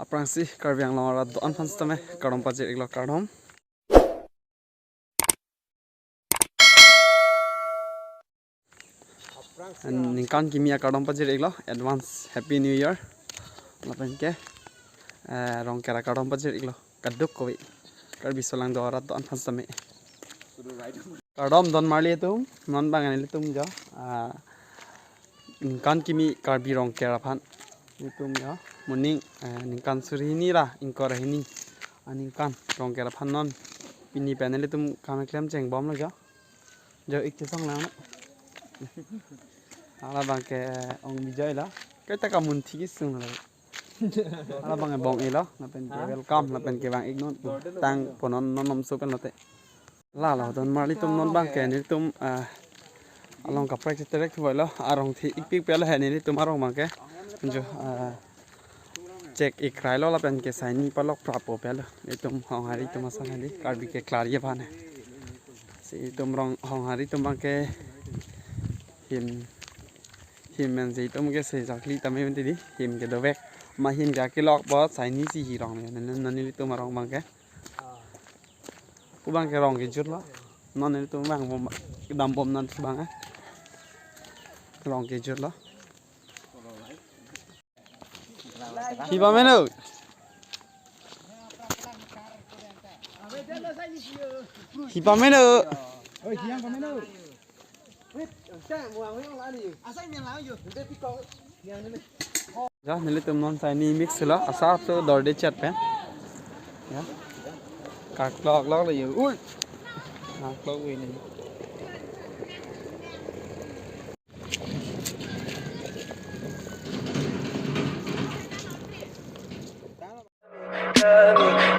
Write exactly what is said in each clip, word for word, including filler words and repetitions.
Aphrangsi Karbi Anglong arat do-an aphan sitame kardom pajir iklo, kardom. And ningkan kimi akardom pajir iklo, advance Happy New Year. Lapen ke, eh, Rongker akardom pajir iklo, kadokave Karbi aso lang do arat do-an aphan sitame. Kardom don marli atum, non bang nelitum jo, ah, ningkan kimi Karbi Rongker aphan nelitum jo, moning, eh, ningkan suri hini ra ingkoi ra hini aningkan Rongker aphan non pini pen nelitum kam keklem chengbomlo jo. Jo ik chesong lang. Hala bang ke Ong Bijoy lo. Kaita kamunthi kesung lo. Hala bang ke Bong-e lo, lapen ke welcome, lapen ke bang ik non. Tang ponon non nomso pen lote. La lo don marli atum, non bang ke nelitum, ah, along kaprek cheterek thuvoilo, arong thi ikpik pelo he nelitum arong bang ke. Jo, ah, chek ik railo lapen ke saini palok prapo pelo. Nelitum Honghari atum asai hadi, Karbi keklar ye aphan he. Si itum Rong Honghari atum bang ke him, him men si itum ke se jakli tame menti di, him ke dovek. Ma him ke kelok bot saini si hi rong ne, ne, ne, nelitum arong bang ke. Pu bang ke rong kejut lo. Non nelitum bang bom, dambom non bang, eh. Rong kejut lo. Hi pameno. Hi pameno. Ja, nelitum non saini mix lo, asap so dorde chat pen. Ya. Kaklok lok lo yo. Ui. Kaklok ui ni.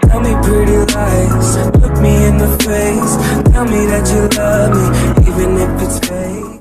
Tell me pretty lies, look me in the face. Tell me that you love me, even if it's fake.